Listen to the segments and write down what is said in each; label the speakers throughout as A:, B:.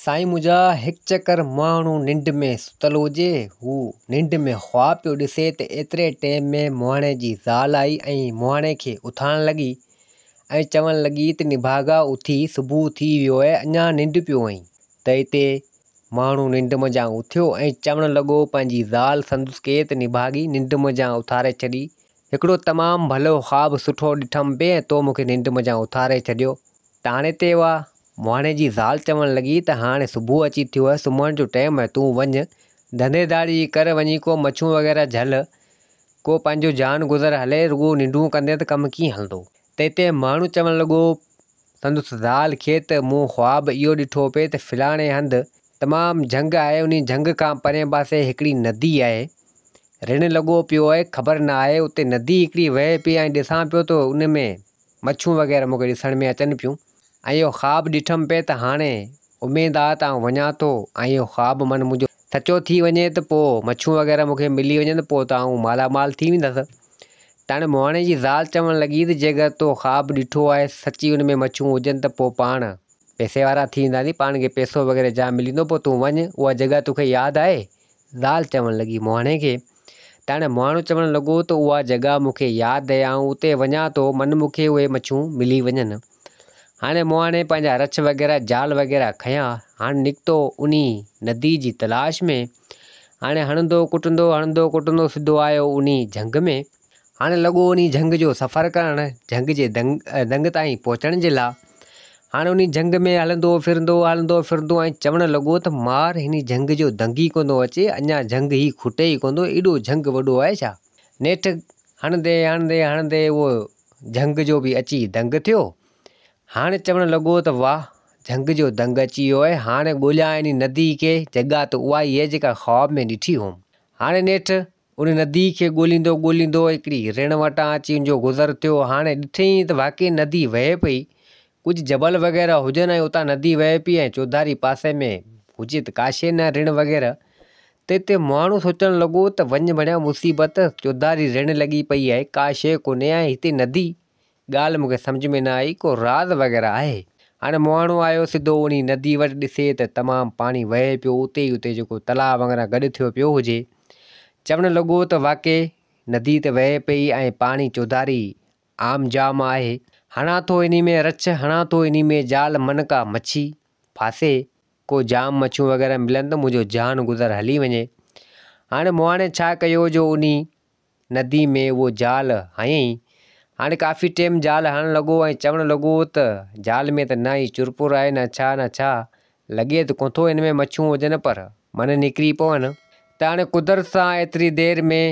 A: سائين منهنجا هڪ چڪر ماڻهو ننڊ ۾ ستل هجي، هو ننڊ ۾ خواب پيو ڏسي ته ايتري ٽيم ۾ مهاڻي جي زال آئي ۽ مهاڻي کي اٿارڻ لڳي ۽ چوڻ لڳي ته نڀاڳا اٿي صبح ٿي ويو آهي اڃا ننڊ پيو آهين. ته اتي ماڻهو ننڊ منجهان اٿيو ۽ چوڻ لڳو پنهنجي زال سندس کي ته نڀاڳي ننڊ منجهان اٿاري ڇڏي هڪڙو تمام ڀلو خواب سٺو ڏٺم پئي ۽ تو مون کي ننڊ منجهان اٿاري ڇڏيو ته هاڻي تي اها مهاڻي جي زال چوڻ لڳي ته هاڻي صبح اچي ٿيو آهي، سمهڻ جو ٽيم آهي، تون وڃ ڌنڌي ڌاڙي جي ڪر، وڃي ڪو مڇون وغيره جهل، ڪو پنهنجو جان گذر هلي، رڳو ننڊون ڪندين ته ڪم ڪيئن هلندو؟ ته اتي ماڻهو چوڻ لڳو سندس زال کي ته مون خواب اهو ڏٺو پئي ته فلاڻي هنڌ تمام جهنگ آهي، انهي جهنگ کان پرئين پاسي هڪڙي ندي آهي، رڻ لڳو پيو آهي، خبر نه آهي اتي ندي هڪڙي وهي پئي ۽ ڏسان پيو ته ان ۾ مڇون وغيره مون کي ڏسڻ ۾ اچن پيون ۽ اهو خواب ڏٺم پئي ته هاڻي اميد آ ته آئون وڃان ٿو ۽ اهو خواب من منهنجو سچو ٿي وڃي ته پوء مڇون وغيره مون کي ملي وڃن ته پوء ته آئون مالا مال ٿي ويندس. ته هاڻي مهاڻي جي زال چوڻ لڳي ته جيڪر تو خواب ڏٺو آهي سچي ان ۾ مڇون هجن ته پوء پاڻ پئسي وارا ٿي وينداسين پاڻ کي پئسو وغيره جام ملي ويندو پوء تون وڃ اها جڳهه توکي ياد آهي؟ زال چوڻ لڳي مهاڻي کي. ته هاڻي مهاڻو چوڻ لڳو ته اها جڳهه مون کي ياد آهي، آئون اتي وڃان ٿو، من مون کي اهي مڇون ملي وڃن. هاڻي مهاڻي پنهنجا رڇ وغيره جال وغيره کنيا، هاڻي نڪتو انهي ندي جي تلاش ۾. هاڻي هڻندو ڪٽندو هڻندو ڪٽندو سڌو آيو انهي جهنگ ۾. هاڻي لڳو انهي جهنگ جو سفر ڪرڻ، جهنگ جي دنگ تائين پهچڻ جي لا. هاڻي انهي جهنگ ۾ هلندو ڦرندو هلندو ڦرندو ۽ چوڻ لڳو ته مار هن جهنگ جو دنگ ئي ڪونه ٿو اچي، اڃا جهنگ هي کٽي ئي ڪونه ٿو، ايڏو جهنگ وڏو آهي ڇا؟ نيٺ هڻندي هڻندي هڻندي اهو جهنگ جو به اچي دنگ ٿيو. هاڻي چوڻ لڳو ته واهه جهنگ جو دنگ اچي ويو آهي، هاڻي ڳوليان انهي ندي کي، جڳهه ته اها ئي آهي جيڪا خواب ۾ ڏٺي هئم. هاڻي نيٺ ان نديء کي ڳوليندو ڳوليندو هڪڙي رڻ وٽان اچي ان جو گذر ٿيو. هاڻي ڏٺئين ته واقعي ندي وهي پئي. ڪجهه جبل وغيره هجن ۽ اتان ندي وهي پئي ۽ چوڌاري پاسي ۾ هجي ته ڪا شيء نه رڻ وغيره. ته اتي ماڻهو سوچڻ لڳو ته وڃ ڀڻيا مصيبت، چوڌاري رڻ لڳي پئي آهي، ڪا شيء ڪونهي ۽ هتي ندي. ڳالهه مون کي سمجهه ۾ نه آئي، ڪو راز وغيره آهي؟ هاڻي مهاڻو آيو سڌو انهي ندي وٽ ڏسي ته تمام پاڻي وهي پيو، اتي ئي اتي جيڪو تلاء وانگران گڏ ٿيو پيو هجي. چوڻ لڳو ته واقعي ندي ته وهي پئي ۽ پاڻي چوڌاري عام جام آهي. هڻان ٿو انهي ۾ رڇ، هڻان ٿو انهي ۾ جال، من ڪا مڇي ڦاسي، ڪو جام مڇيون وغيره ملن ته منهنجو جان گذر هلي وڃي. هاڻي مهاڻي ڇا ڪيو جو انهي ندي ۾ اهو جال هنيائين. هاڻي ڪافي ٽيم جال هڻڻ لڳو ۽ چوڻ لڳو ته جال ۾ ته نه ئي چرپر آهي نه ڇا نه ڇا، لڳي ته ڪونه ٿو هن ۾ مڇيون هجن پر من نڪري پون. ته هاڻي قدرت سان ايتري دير ۾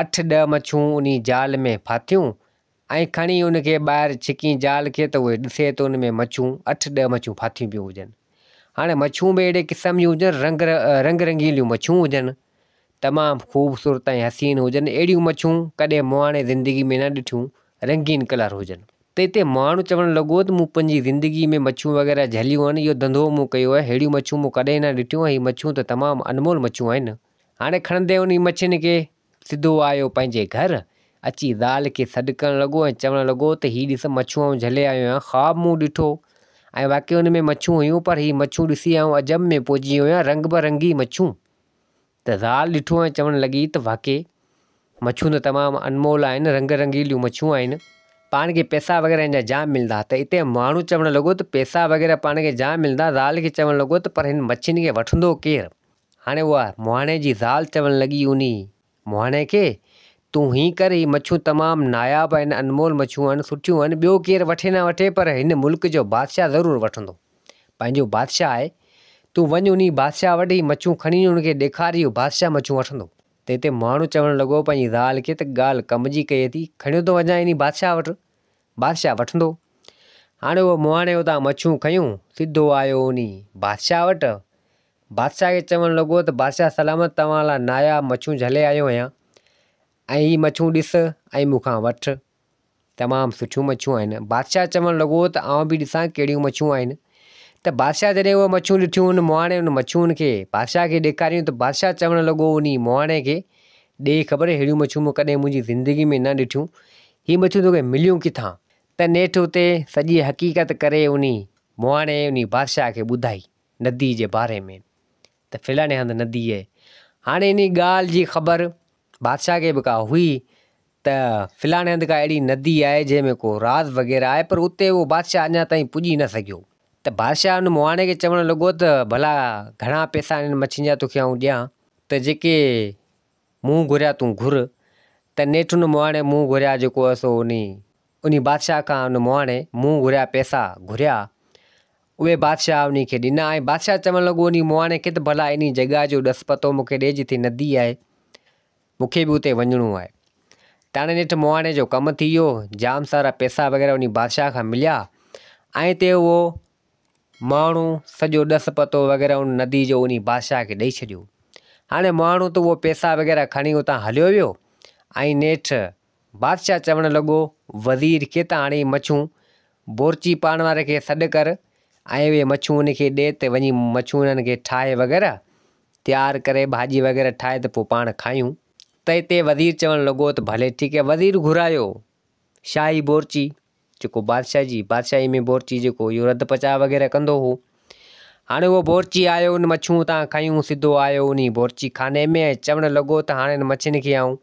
A: اٺ ڏهه مڇيون انهي جال ۾ ڦاٿيون ۽ کڻي ان کي ٻاهر ڇڪين جال کي ته اهي ڏسي ته ان ۾ مڇيون اٺ ڏهه مڇيون ڦاٿيون پيون هجن. هاڻي مڇيون به اهڙي قسم جون هجن رنگ رنگ رنگيليون مڇيون هجن تمام خوبصورت ۽ حسين هجن اهڙيون مڇيون ڪڏهن مهاڻي زندگي ۾ نه ڏٺيون رنگين ڪلر هجن. ته اتي ماڻهو چوڻ لڳو ته مون پنهنجي زندگي ۾ مڇيون وغيره جهليون آهن اهو ڌنڌو مون ڪيو آهي ههڙيون مڇيون مون ڪڏهن نه ڏٺيون ۽ هي مڇيون ته تمام انمول مڇيون آهن. هاڻي کڻندي انهي مڇين کي سڌو آيو پنهنجي گهر، اچي زال کي سڏ ڪرڻ لڳو ۽ چوڻ لڳو ته هي ڏس مڇون آئون جهلي آيو آهيان، خواب مون ڏٺو ۽ واقعي ان ۾ مڇون هيون پر هي مڇون ڏسي آئون عجب ۾ پئجي ويو آهيان، رنگ به رنگي مڇون. ته زال ڏٺو ۽ چوڻ لڳي ته واقعي مڇون ته تمام انمول آهن، رنگ رنگيليون مڇون آهن، پاڻ کي پئسا وغيره هن جا جام ملندا. ته اتي ماڻهو چوڻ لڳو ته پئسا وغيره پاڻ کي جام ملندا، زال کي چوڻ لڳو ته پر هن مڇين کي وٺندو ڪير؟ هاڻي اها مهاڻي جي زال چوڻ لڳي انهي مهاڻي کي، تون هين ڪر هي مڇيون تمام ناياب آهن، انمول مڇيون آهن، سٺيون آهن، ٻيو ڪير وٺي نه وٺي پر هن ملڪ جو بادشاهه ضرور وٺندو. پنهنجو بادشاهه آهي. تون وڃ انهي بادشاهه وٽ هي مڇيون کڻي وڃ ان کي ڏيکار اهو بادشاهه مڇيون وٺندو. ته هتي مهاڻو چوڻ لڳو پنهنجي زال کي ته ڳالهه ڪم جي ڪئي اٿي، کڻيو ٿو وڃان انهي بادشاهه وٽ، بادشاهه وٺندو. هاڻي اهو مهاڻي اتان مڇيون کنيون، سڌو آيو انهي بادشاهه وٽ. بادشاهه کي چوڻ لڳو ته بادشاهه سلامت توهان لاء ناياب مڇيون جهلي آيو آهيان ۽ هي مڇيون ڏس ۽ مون کان وٺ. تمام سٺيون مڇيون آهن. بادشاهه چوڻ لڳو ته آئون به ڏسان ڪهڙيون مڇيون آهن. ته بادشاهه جڏهن اهي مڇيون ڏٺيون ان مهاڻي ان مڇيون کي بادشاهه کي ڏيکاريون ته بادشاهه چوڻ لڳو انهي مهاڻي کي ڏي خبر ههڙيون مڇيون مون ڪڏهن منهنجي زندگي ۾ نه ڏٺيون. هي مڇيون توکي مليون ڪٿان؟ ته نيٺ اتي سڄي حقيقت ڪري انهي مهاڻي انهي بادشاهه کي ٻڌائي. ندي جي باري ۾ ته فلاڻي هنڌ ندي آهي. هاڻي انهي ڳالهه جي خبر بادشاهه کي به ڪا هئي ته فلاڻي هنڌ ڪا اهڙي ندي آهي جنهن ۾ ڪو راز وغيره آهي پر اتي اهو بادشاهه اڃا تائين پڄي نه سگهيو. ته بادشاهه ان مهاڻي کي چوڻ لڳو ته ڀلا گهڻا پئسا انهن مڇين جا توکي آئون ڏيان ته جيڪي مون گهريا تون گهر. ته نيٺ ان مهاڻي مون گهريا جيڪو هو سو انهي انهي بادشاهه کان ان مهاڻي مون گهريا پئسا گهريا. اهي بادشاهه انهي کي ڏنا ۽ بادشاهه چوڻ لڳو انهي مهاڻي کي ته ڀلا انهي جڳهه جو ڏس پتو مون کي ڏي جتي ندي آهي. مون کي به اتي وڃڻو آهي. تاڻي نيٺ مهاڻي جو ڪم ٿي ويو. جام سارا پئسا وغيره انهي بادشاهه کان مليا ۽ تي اهو مهاڻو سڄو ڏس پتو وغيره ان ندي جو انهي بادشاهه کي ڏئي ڇڏيو. هاڻي مهاڻو ته اهو پئسا وغيره کڻي اتان هليو ويو ۽ نيٺ بادشاهه چوڻ لڳو وزير کي ته هاڻي مڇون بورچي پاڻ واري کي سڏ ڪر ۽ اهي مڇون ان کي ڏي ته وڃي مڇون انهن کي ٺاهي وغيره تيار ڪري ڀاڄي وغيره ٺاهي ته پوء پاڻ کايون. ته اتي وزير چوڻ لڳو ته ڀلي ٺيڪ آهي. وزير گهرايو شاهي بورچي جيڪو بادشاهه جي بادشاهي ۾ بورچي جيڪو اهو رڌ پچاء وغيره ڪندو هو. هاڻي اهو بورچي آيو ان مڇيون اتان کنيون سڌو آيو انهي بورچي خاني ۾ ۽ چوڻ لڳو ته هاڻي هن مڇين کي آئون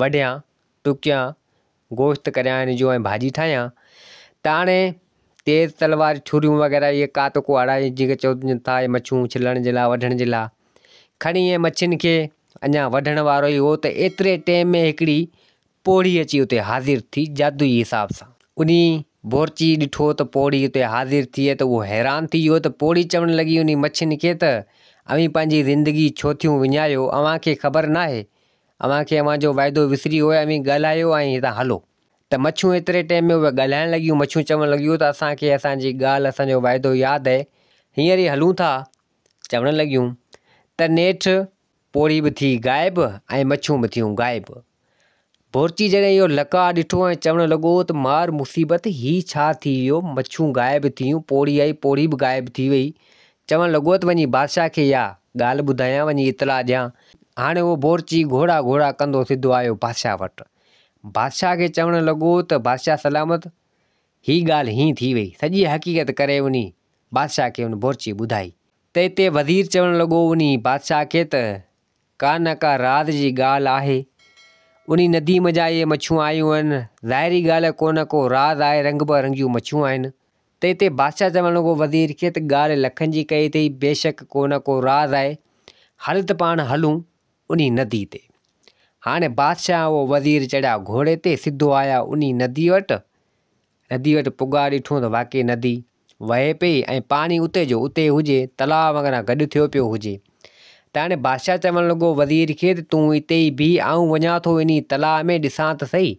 A: وڍيان، ٽڪيان، گوشت ڪريان هن جو ۽ ڀاڄي ٺاهيان. ته هاڻي تيز تلوار ڇريون وغيره اهي ڪات ڪهاڙا جيڪي چون ٿا اهي مڇيون ڇلڻ جي لاء وڍڻ جي لاء کڻي اهي مڇين کي اڃا وڍڻ وارو ئي هو ته ايتري ٽيم ۾ هڪڙي پوڙهي اچي اتي حاضر ٿي جادوئي حساب سان. انهي بورچي ڏٺو ته پوڙهي اتي حاضر ٿي ته اهو حيران ٿي ويو ته پوڙهي چوڻ لڳي انهي مڇين کي ته اوهين پنهنجي زندگي ڇو ٿيون وڃايو اوهان کي خبر ناهي اوهان کي اوهان جو وعدو وسري ويو آهي اوهين ڳالهايو ۽ هتان هلو ته مڇيون ايتري ٽيم ۾ اهي ڳالهائڻ لڳيون مڇيون چوڻ لڳيون ته اسان کي اسان جي ڳالهه اسان جو وعدو ياد آهي هينئر ئي هلون ٿا چوڻ لڳيون ته نيٺ پوڙهي به ٿي غائب ۽ مڇيون به ٿيون غائب. بورچي جڏهن اهو لقاء ڏٺو ۽ چوڻ لڳو ته مار مصيبت هي ڇا ٿي ويو، مڇيون غائب ٿي ويون، پوڙهي آئي پوڙهي به غائب ٿي وئي. چوڻ لڳو ته وڃي بادشاهه کي اها ڳالهه ٻڌايان، وڃي اطلاع ڏيان. هاڻي اهو بورچي گهوڙا گهوڙا ڪندو سڌو آيو بادشاهه وٽ. بادشاهه کي چوڻ لڳو ته بادشاهه سلامت! هي ڳالهه هيئن ٿي وئي. سڄي حقيقت ڪري وڃي بادشاهه کي ان بورچي ٻڌائي. تنهن تي وزير چوڻ لڳو انهي بادشاهه کي ته ڪا نه ڪا راز جي ڳالهه آهي. انهي ندي منجهان اهي مڇيون آيون آهن. ظاهري ڳالهه ڪو نه ڪو راز آهي رنگ به رنگيون مڇيون آهن. تنهن تي بادشاهه چوڻ لڳو وزير کي ته ڳالهه لکن جي ڪئي اٿئي بيشڪ ڪو نه ڪو راز آهي. هل ته پاڻ هلون انهي ندي تي. هاڻي بادشاهه ۽ اهو وزير چڙهيا گهوڙي تي سڌو آيا انهي ندي وٽ. ندي وٽ پڳا ڏٺو ته واقعي ندي وهي پئي ۽ پاڻي اتي جو اتي هجي، تلاء وانگر گڏ ٿيو پيو هجي. ته هاڻي بادشاهه چوڻ لڳو وزير کي ته تون اتي ئي بيهه آئون وڃان ٿو انهي تلاء ۾ ڏسان ته سهي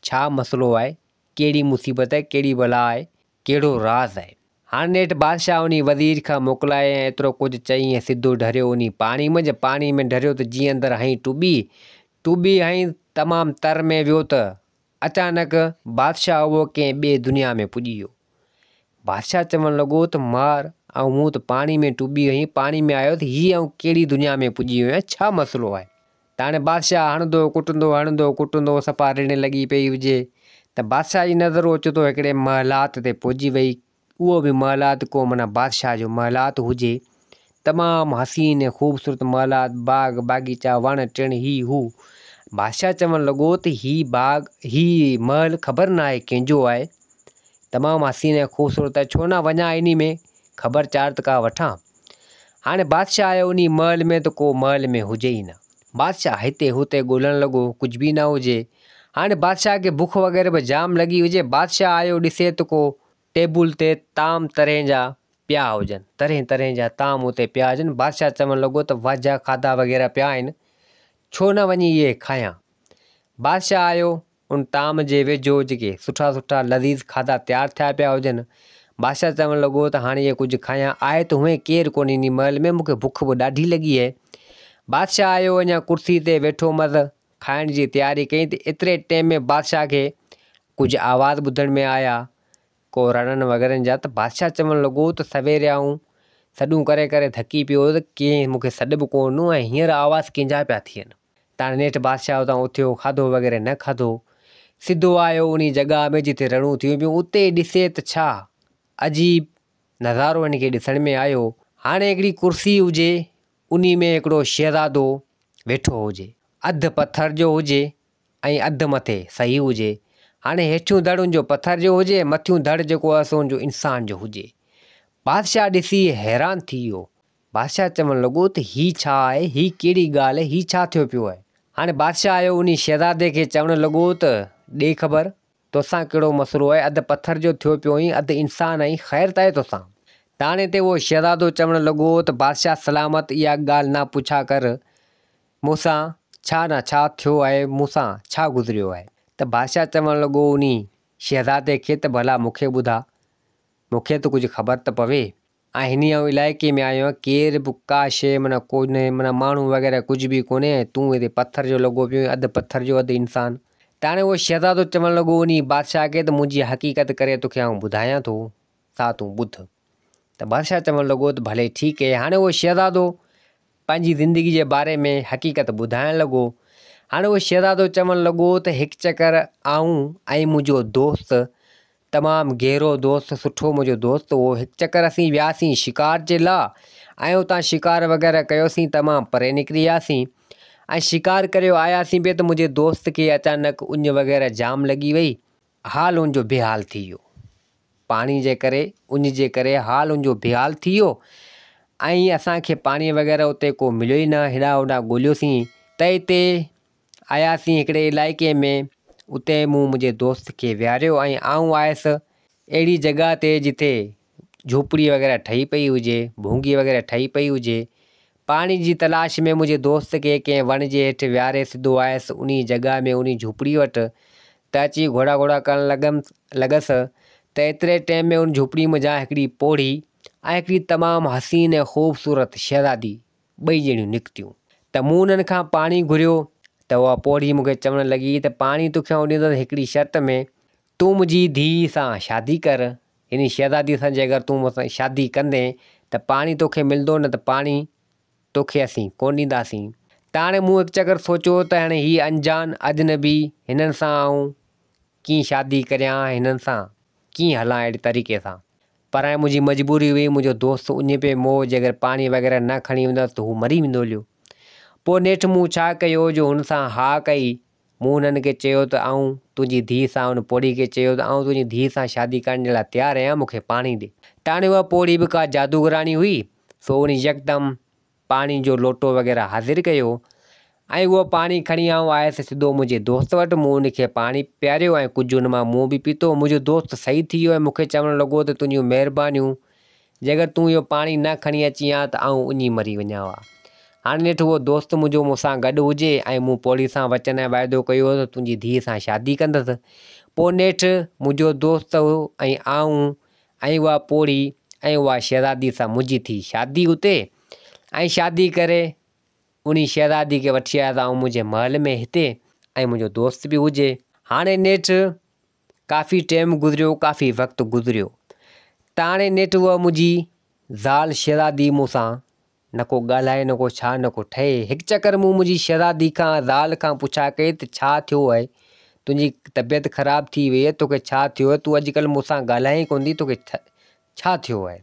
A: ڇا مسئلو آهي، ڪهڙي مصيبت آهي، ڪهڙي بلا آهي، ڪهڙو راز آهي. هاڻي نيٺ بادشاهه انهي وزير کان موڪلائي ۽ ايترو ڪجهه چئي ۽ سڌو ڍريو انهي پاڻي منجهه، پاڻي ۾ ڍريو ته جيئن اندر هنئين ٽٻي، ٽٻي هنئين تمام تر ۾ ويو ته اچانڪ بادشاهه اهو ڪنهن ٻئي دنيا ۾ پڄي ويو. بادشاهه چوڻ لڳو ته مار، آئون مون ته پاڻي ۾ ٽٻي هنئي، پاڻي ۾ آيو ته هي آئون ڪهڙي دنيا ۾ پڄي ويو آهيان، ڇا مسئلو آهي؟ ته هاڻي بادشاهه هڻندو ڪٽندو، هڻندو ڪٽندو، صفا رڙ لڳي پئي هجي ته بادشاهه جي نظر اوچتو هڪڙي محلات تي پئجي وئي. اهو به محلات ڪو معنيٰ بادشاهه جو محلات هجي. تمام حسين ۽ خوبصورت محلات، باغ باغيچا، وڻ ٽڻ هي هو. بادشاهه چوڻ لڳو ته هي باغ، هي محل خبر ناهي ڪنهن جو آهي. تمام حسين ۽ خوبصورت آهي، ڇو نه وڃان انهي ۾ خبر چار ته ڪا وٺان. هاڻي بادشاهه آيو انهي محل ۾ ته ڪو محل ۾ هجي ئي نه. بادشاهه هتي هتي ڳولڻ لڳو، ڪجهه به نه هجي. هاڻي بادشاهه کي بک وغيره به جام لڳي هجي. بادشاهه آيو ڏسي ته ڪو ٽيبل تي طعام طرحين جا پيا هجن، طرحين طرحين جا طعام اتي پيا هجن. بادشاهه چوڻ لڳو ته واجهه کاڌا وغيره پيا آهن، ڇو نه وڃي اهي کايان. بادشاهه آيو ان طعام جي ويجهو جيڪي سٺا سٺا لذيذ کاڌا تيار ٿيا پيا هجن. بادشاهه چوڻ لڳو ته هاڻي اهي ڪجهه کايان، آهي ته هونئن ڪير ڪونهي انهي محل ۾، مون کي بک به ڏاڍي لڳي آهي. بادشاهه آيو اڃا ڪرسي تي ويٺو مس کائڻ جي تياري ڪئي ته ايتري ٽيم ۾ بادشاهه کي ڪجهه آواز ٻڌڻ ۾ آيا، ڪو رڙن وغيرن جا ته بادشاهه چوڻ لڳو ته سويري آئون سڏون ڪري ڪري ٿڪي پيو هوس، ڪنهن مون کي سڏ به ڪونه ڏنو ۽ هينئر آواز ڪنهن جا پيا ٿين. تاڻ نيٺ بادشاهه اتان اٿيو، کاڌو وغيره نه کاڌو، سڌو آيو انهي جڳهه ۾ جتي رڙون ٿيون پيون، اتي ڏسي ته ڇا عجيب نظارو هن کي ڏسڻ ۾ آيو. هاڻي هڪڙي ڪرسي هجي انهي ۾ هڪڙو شهزادو ويٺو هجي. اڌ پٿر جو هجي ۽ اڌ مٿي صحيح هجي. هاڻي هيٺيون ڌڙ ان جو پٿر جو هجي مٿيون ڌڙ جيڪو آهي سو ان جو انسان جو هجي. بادشاهه ڏسي حيران ٿي ويو. بادشاهه چوڻ لڳو ته هي ڇا آهي، هي ڪهڙي ڳالهه آهي، هي ڇا ٿيو پيو آهي؟ هاڻي بادشاهه آيو انهي شهزادي کي چوڻ لڳو ته ڏي خبر، توسان ڪهڙو مسئلو آهي، اڌ پٿر جو ٿيو پيو آهين، اڌ انسان آهين، خير ته آهي توسان؟ تاڻي تي اهو شهزادو چوڻ لڳو ته بادشاهه سلامت اها ڳالهه نه پڇا ڪر، مون سان ڇا نه ڇا ٿيو آهي، مون سان ڇا گذريو آهي؟ ته بادشاهه چوڻ لڳو انهي شهزادي کي ته ڀلا مون کي ٻڌاء، مون کي ته ڪجهه خبر ته پوي. ۽ هن آئون علائقي ۾ آيو آهيان ڪير به ڪا شيء معنيٰ ڪونهي معنيٰ ماڻهو وغيره ڪجهه به ڪونهي ۽ تون هتي پٿر جو لڳو پيو آهين اڌ پٿر جو اڌ انسان. ته هاڻي اهو شهزادو چوڻ لڳو انهي بادشاهه کي ته منهنجي حقيقت ڪري توکي آئون ٻڌايان ٿو سا تون ٻڌ. ته بادشاهه چوڻ لڳو ته ڀلي ٺيڪ اهي. هاڻي اهو شهزادو پنهنجي زندگي جي باري ۾ حقيقت ٻڌائڻ لڳو. هاڻي اهو شهزادو چوڻ لڳو ته هڪ چڪر آئون ۽ منهنجو دوست تمام گهرو دوست سٺو منهنجو دوست هو هڪ چڪر اسين وياسين شڪار جي لا ۽ اتان شڪار وغيره ڪيوسين تمام پري نڪري وياسين ۽ شڪار ڪريو آياسين پي ته منهنجي دوست کي اچانڪ اڃ وغيره جام لڳي وئي حال ان جو بيحال ٿي ويو پاڻي جي ڪري اڃ جي ڪري حال ان جو بيحال ٿي ويو ۽ اسان کي پاڻي وغيره اتي ڪو مليو ئي نه هيڏا هوڏا ڳوليوسين ته اتي آياسين هڪڙي علائقي ۾ اتي مون منهنجي دوست کي ويهاريو ۽ آئون آيس اهڙي جڳهه تي جتي جهوپڙي وغيره ٺهي پئي هجي ڀونگي وغيره ٺهي پئي هجي پاڻي جي تلاش ۾ منهنجي دوست کي ڪنهن وڻ جي هيٺ ويهاري سڌو آيس انهي جڳهه ۾ انهي جهوپڙي وٽ ته اچي گهوڙا گهوڙا ڪرڻ لڳم لڳس ته ايتري ٽيم ۾ ان جهوپڙي منجهان هڪڙي پوڙهي ۽ هڪڙي تمام حسين ۽ خوبصورت شهزادي ٻئي ڄڻيون نڪتيون ته مون انهن کان پاڻي گهريو ته اها پوڙهي مون کي چوڻ لڳي ته پاڻي توکي آئون ڏيندس هڪڙي شرط ۾ تون منهنجي ڌيء سان شادي ڪر، يعني شهزاديء سان جيڪر تون مون سان شادي ڪندين ته پاڻي توکي ملندو نه ته پاڻي توکي اسين ڪونه ڏينداسين. ته هاڻي مون هڪ چڪر سوچيو ته هاڻي هي انجان اجنبي هنن سان آئون ڪيئن شادي ڪريان هنن سان ڪيئن هلان اهڙي طريقي سان. پر هاڻي منهنجي مجبوري هئي، منهنجو دوست اڃ پئي مئو، جيڪر پاڻي وغيره نه کڻي ويندس ته هو مري ويندو هليو. پوء نيٺ مون ڇا ڪيو جو هن سان ها ڪئي. مون هنن کي چيو ته آئون تنهنجي ڌيء سان ان پوڙهي کي چيو ته آئون تنهنجي ڌيء سان شادي ڪرڻ جي لاء تيار آهيان، مون کي پاڻي ڏي. ته هاڻي اها پوڙهي به ڪا جادوگراڻي هئي، سو ان يڪدم پاڻي جو لوٽو وغيره حاضر ڪيو ۽ اهو پاڻي کڻي آئون آيس سڌو منهنجي دوست وٽ مون ان کي پاڻي پياريو ۽ ڪجهه ان مان مون به پيتو منهنجو دوست صحيح ٿي ويو ۽ مون کي چوڻ لڳو ته تنهنجون مهربانيون جيڪر تون اهو پاڻي نه کڻي اچين ها ته آئون اڃي مري وڃان ها هاڻي نيٺ اهو دوست منهنجو مون سان گڏ هجي ۽ مون پوڙهي سان وچن ۽ واعدو ڪيو هو ته تنهنجي ڌيء سان شادي ڪندس پوء نيٺ منهنجو دوست ۽ آئون ۽ اها پوڙهي ۽ اها شهزادي سان منهنجي ٿي شادي اتي ۽ شادي ڪري انهي شهزادي کي وٺي آيس آئون منهنجي محل ۾ هتي ۽ منهنجو دوست به هجي. هاڻي نيٺ ڪافي ٽيم گذريو ڪافي وقت گذريو ته هاڻي نيٺ اها منهنجي زال شهزادي مون سان نه ڪو ڳالهائي نه ڪو ڇا نه ڪو ٺهي. هڪ چڪر مون منهنجي شهزادي کان، زال کان پڇا ڪئي ته ڇا ٿيو آهي؟ تنهنجي طبيعت خراب ٿي وئي آهي، توکي ڇا ٿيو آهي؟ تون اڄڪلهه مون سان ڳالهائين ڪونه ٿي، توکي ڇا ٿيو آهي؟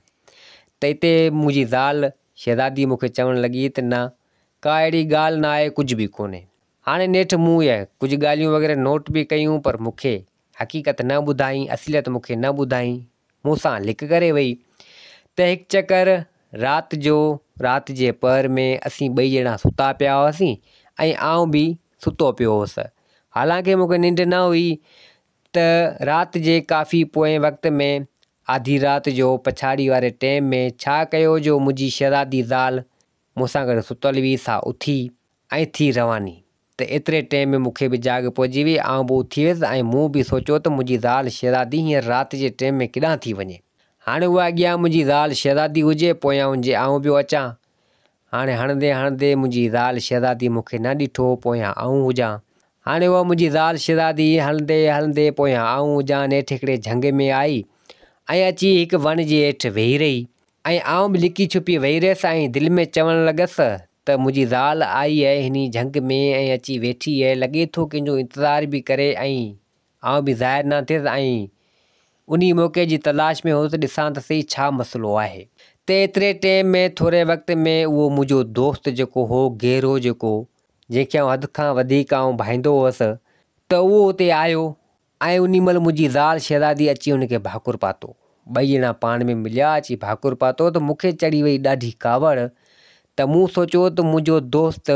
A: ته اتي منهنجي زال شهزادي مون کي چوڻ لڳي ته نه، ڪا اهڙي ڳالهه نه آهي، ڪجهه به ڪونهي. هاڻي نيٺ مون اهي ڪجهه ڳالهيون وغيره نوٽ به ڪيون پر مون کي حقيقت نه ٻڌائين، اصليت مون کي نه ٻڌائين. مون سان لڪ ڪري وئي ته هڪ چڪر رات جو رات جي پهر ۾ اسين ٻئي ڄڻا ستا پيا هئاسين ۽ آئون به ستو پيو هوس حالانڪه مون کي ننڊ نه هئي ته رات جي ڪافي پوئين وقت ۾ آڌي رات جو پڇاڙي واري ٽيم ۾ ڇا ڪيو جو منهنجي شهزادي زال مون سان گڏ ستل هئي سا اٿي ۽ ٿي رواني ته ايتري ٽيم ۾ مون کي به جاڳ پئجي وئي، آئون به اٿي ويس ۽ مون به سوچيو ته منهنجي زال شهزادي هينئر رات جي ٽيم ۾ ڪيڏانهن ٿي وڃي. هاڻي اها اڳيان منهنجي زال شهزادي هجي، پويان ان جي آئون پيو اچان. هاڻي هڻندي هڻندي منهنجي زال شهزادي مون کي نه ڏٺو، پويان آئون هجان. هاڻي اها منهنجي زال شهزادي هلندي هلندي پويان آئون هجان، نيٺ هڪڙي جهنگ ۾ آئي ۽ اچي هڪ وڻ جي هيٺ ويهي رهي ۽ آئون به لڪي ڇپي ويهي رهيس ۽ دل ۾ چوڻ لڳس ته منهنجي زال آئي آهي هني جهنگ ۾ ۽ اچي ويٺي آهي، لڳي ٿو ڪنهن جو انتظار به ڪري ۽ آئون به ظاهر نه ٿيس ۽ انهي موقعي جي تلاش ۾ هوس ته ڏسان ته سهي ڇا مسئلو آهي. ته ايتري ٽيم ۾ ٿوري وقت ۾ اهو منهنجو دوست جيڪو هو گيرو جيڪو جنهن کي آئون حد کان وڌيڪ آئون ڀائيندو هوس ته اهو اتي آيو ۽ انهي مهل منهنجي زال شهزادي اچي ان کي ڀاڪر پاتو. ٻئي ڄڻا پاڻ ۾ مليا اچي ڀاڪر پاتو ته مون کي چڙهي وئي ڏاڍي ڪاوڙ ته مون سوچيو ته منهنجو دوست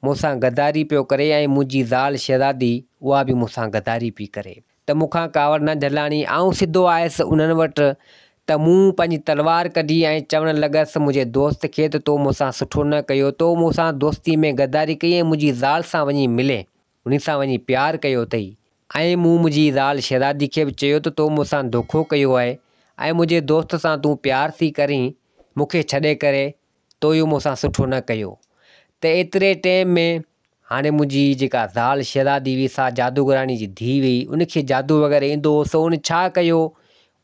A: مون سان غداري پيو ڪري ۽ منهنجي زال شهزادي اها به مون سان غداري پئي ڪري. ته مون کان ڪاوڙ نه جهلاڻي. آئون سڌو آيس انهن وٽ ته مون پنهنجي تلوار ڪڍي ۽ چوڻ لڳس منهنجي دوست کي ته تو مون سان سٺو نه ڪيو، تو مون سان دوستي ۾ غداري ڪئي ۽ منهنجي زال سان وڃي ملين، انهي سان وڃي پيار ڪيو اٿئي. ۽ مون منهنجي زال شهزادي کي به چيو ته تو مون سان دوکو ڪيو آهي ۽ منهنجي دوست سان تون پيار ٿي ڪرين، مون کي ڇڏي ڪري تو اهو مون سان سٺو نه ڪيو. ته ايتري ٽيم ۾ هاڻي منهنجي جيڪا زال شهزادي هئي سا جادوگراڻي جي ڌيء هئي، ان کي جادو وغيره ايندو هو، سو ان ڇا ڪيو،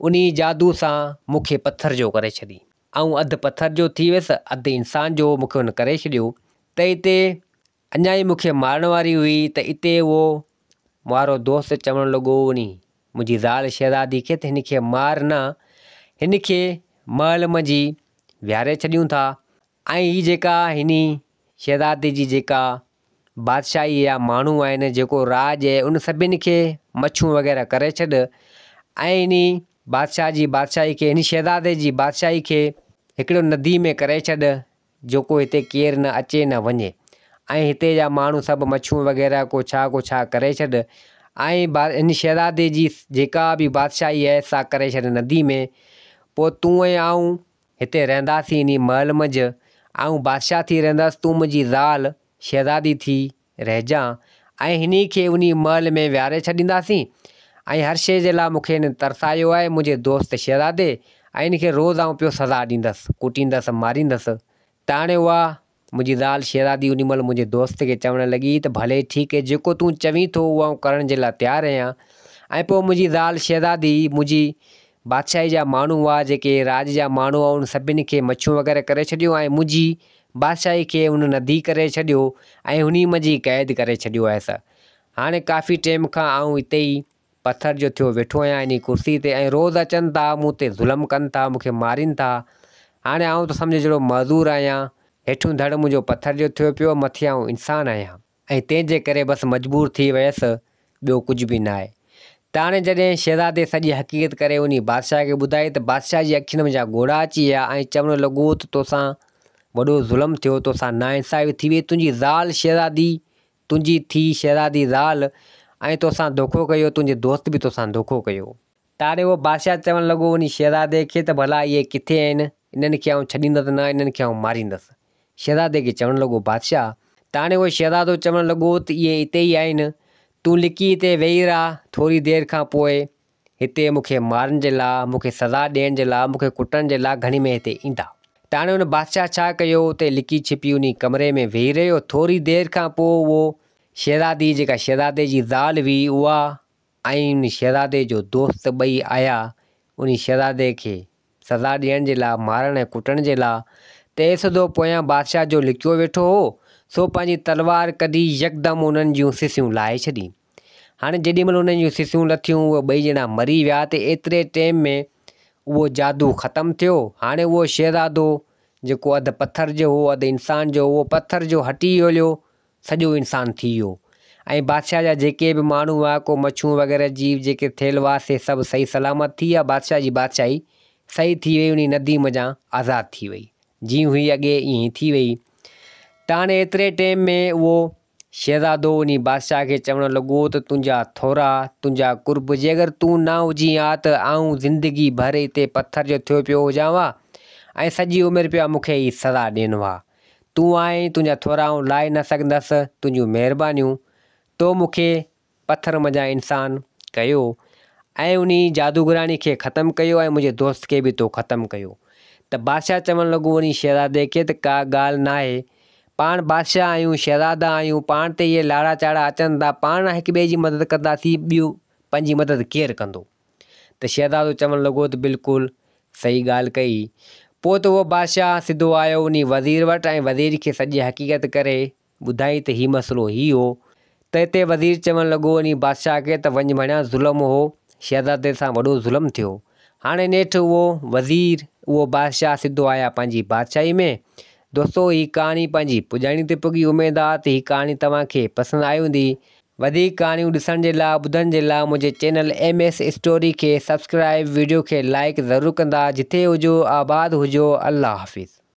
A: انهي جادو سان مون کي پٿر جو ڪري ڇڏي. آئون اڌ پٿر جو ٿي ويس، اڌ انسان جو مون کي ان ڪري ڇڏيو. ته اتي اڃا ئي مون کي مارڻ واري هئي ته اتي اهو وارو دوست چوڻ لڳو انهي منهنجي زال شهزادي کي ته هن کي مار نه، هن کي محل منجهي ويهاري ڇڏيون ٿا ۽ هي جيڪا هن شهزادي جي جيڪا بادشاهي يا ماڻهو آهن جيڪو راڄ آهي ان سڀني کي مڇون وغيره ڪري ڇڏ ۽ هن بادشاهه جي بادشاهي کي هن شهزادي جي بادشاهي کي هڪڙو ندي ۾ ڪري ڇڏ جيڪو هتي ڪير نه اچي نه وڃي ۽ هتي جا ماڻهو سڀ مڇون وغيره ڪو ڇا ڪو ڇا ڪري ڇڏ ۽ هن شهزادي جي جيڪا به بادشاهي آهي سا ڪري ڇڏ ندي ۾ پوء تون ۽ آئون هتي رهنداسين انهي محل منجهه، آئون بادشاهه ٿي رهندس، تون منهنجي زال شهزادي ٿي رهجان ۽ هني کي انهي محل ۾ ويهاري ڇڏينداسين ۽ هر شيء جي لاء مون کي هن ترسايو آهي، منهنجي دوست شهزادي، ۽ هن کي روز آئون پيو سزا ڏيندس، ڪٽيندس، ماريندس. ته هاڻي اها منهنجي زال شهزادي انهي مهل منهنجي دوست کي چوڻ لڳي ته ڀلي ٺيڪ هي جيڪو تون چوين ٿو اهو آئون ڪرڻ جي لاء تيار آهيان ۽ پوء منهنجي زال شهزادي منهنجي بادشاهي جا ماڻهو هئا جيڪي راڄ جا ماڻهو هئا انهن سڀني کي مڇيون وغيره ڪري ڇڏيو ۽ منهنجي بادشاهي کي ان ندي ڪري ڇڏيو ۽ انهي منجهي قيد ڪري ڇڏيو آهيس هاڻي ڪافي ٽيم کان آئون اتي ئي پٿر جو ٿيو ويٺو آهيان انهي ڪرسي تي ۽ روز اچن ٿا مون تي ظلم ڪن ٿا مون کي مارين ٿا هاڻي آئون ته سمجهه جهڙو معذور آهيان هيٺيون ڌڙ منهنجو پٿر جو ٿيو پيو مٿي آئون انسان آهيان ۽ تنهن جي ڪري بس مجبور ٿي ويس ٻيو ڪجهه به ناهي ته هاڻي جڏهن شهزادي سڄي حقيقت ڪري انهي بادشاهه کي ٻڌائي ته بادشاهه جي اکين منجهان ڳوڙها اچي ويا ۽ چوڻ لڳو ته توسان وڏو ظلم ٿيو توسان ناانصافي ٿي وئي تنهنجي زال شهزادي تنهنجي ٿي شهزادي زال ۽ توسان دوکو ڪيو، تنهنجي دوست به توسان دوکو ڪيو. تاڙي اهو بادشاهه چوڻ لڳو انهي شهزادي کي ته ڀلا اهي ڪٿي آهن، انهن کي آئون ڇڏيندس نه، انهن کي آئون ماريندس. شهزادي کي چوڻ لڳو بادشاهه. تاڻي اهو شهزادو چوڻ لڳو ته اهي اتي ئي آهن، تون لڪي اتي ويهي رهه، ٿوري دير کان پوء هتي مون کي مارڻ جي لاء، مون کي سزا ڏيڻ جي لاء، مون کي ڪٽڻ جي لاء گهڻي ۾ هتي ايندا. ته هاڻي ان بادشاهه ڇا ڪيو، اتي لڪي ڇپي انهي ڪمري ۾ ويهي رهيو. ٿوري دير کان پوء اهو شهزادي، جيڪا شهزادي جي زال هئي، اها ۽ ان شهزادي جو دوست ٻئي آيا، انهي شهزادي کي سزا ڏيڻ جي لاء، مارڻ ۽ ڪٽڻ جي لاء. ته ايسدو پويان بادشاهه جو لڪيو ويٺو هو، سو پنهنجي تلوار ڪڍي يڪدم انهن جون سسيون لاهي ڇڏي. هاڻي جيڏي مهل انهن جون سسيون لٿيون اهي ٻئي ڄڻا مري ويا ته ايتري ٽيم ۾ اهو جادو ختم ٿيو. هاڻي اهو شهزادو جيڪو اڌ پٿر جو هو اڌ انسان جو اهو پٿر جو هٽي هليو سڄو انسان ٿي ويو ۽ بادشاهه جا جيڪي به ماڻهو هئا ڪو مڇون وغيره جيو جيڪي ٿيل هئا سي سڀ صحيح سلامت ٿي ويا بادشاهه جي بادشاهي صحيح ٿي وئي انهي ندي منجهان آزاد ٿي وئي جيئن هئي اڳي ائين ئي ٿي وئي ته هاڻي ايتري ٽيم ۾ اهو شهزادو انهي بادشاهه کي چوڻ لڳو ته تنهنجا ٿورا، تنهنجا قرب، جي اگر تون نه هجين ها ته آئون زندگي ڀر اتي پٿر جو ٿيو پيو هجان ها ۽ سڄي عمر پيا مون کي هي سزا ڏين ها. تون آهين، تنهنجا ٿورا آئون لاهي نه سگهندس، تنهنجون مهربانيون، تو مون کي پٿر منجهان انسان ڪيو ۽ انهي جادوگراڻي کي ختم ڪيو ۽ منهنجي دوست کي به تو ختم ڪيو ته بادشاهه چوڻ لڳو انهي شهزادي کي ته ڪا ڳالهه ناهي پاڻ بادشاهه آهيون شهزادا آهيون پاڻ تي اهي لاڙا چاڙها اچن ٿا پاڻ هڪ ٻئي جي مدد ڪنداسين ٻيو پنهنجي مدد ڪير ڪندو ته شهزادو چوڻ لڳو ته بلڪل صحيح ڳالهه ڪئي پوء ته اهو بادشاهه سڌو آيو انهي وزير وٽ ۽ وزير کي سڄي حقيقت ڪري ٻڌائين ته هي مسئلو هي هو ته اتي وزير چوڻ لڳو انهي بادشاهه کي ته وڃ ڀڻيا ظلم هو شهزادي سان وڏو ظلم ٿيو. هاڻي نيٺ اهو وزير اهو بادشاهه سڌو آيا پنهنجي بادشاهي ۾. دوستو هي ڪهاڻي پنهنجي پڄاڻي تي پڳي اميد آ ته هي ڪهاڻي توهان کي پسند آئي هوندي. وڌيڪ ڪهاڻيون ڏسڻ جي لا ٻڌڻ جي لا منهنجي چينل ايم ايس اسٽوري کي سبسڪرائب ويڊيو کي لائيڪ ضرور ڪندا جتي هجو آباد هجو الله حافظ.